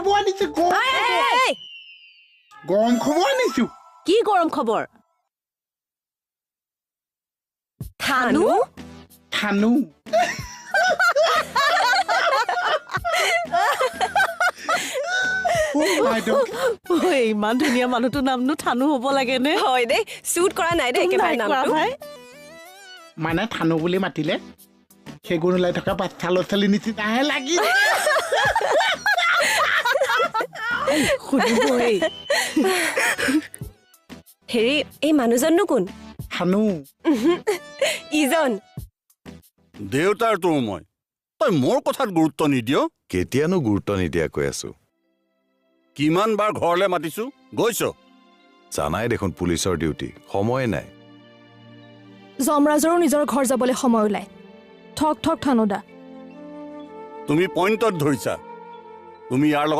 খবৰ আনিছো, গৰম খবৰ আনিছো। কি গৰম খবৰ? থানু? থানু। ইমান ধুনীয়া মানুহটোৰ নামনো থানু হ'ব লাগেনে? হয় দেই, চুট কৰা নাই দেই একেবাৰে নামটো। মানে থানু বুলি মাতিলে সেগুণ ওলাই থকা বাচ্ছা ল'ৰা ছোৱালী নিচিনাহে লাগি। হেৰি, এই মানুহজননো কোন? থানু। ইজন দেউতাৰ তোৰ মই। তই মোৰ কথাত গুৰুত্ব নিদিয়? কেতিয়ানো গুৰুত্ব নিদিয়াকৈ আছো? কিমান বাৰ ঘৰলৈ মাতিছো, গৈছ? জানাই দেখোন পুলিচৰ ডিউটি, সময়ে নাই। যমৰাজৰো নিজৰ ঘৰ যাবলৈ সময় ওলায়। ঠক ঠক থানুদা। তুমি পইণ্টত ধৰিছা। তুমি ইয়াৰ লগত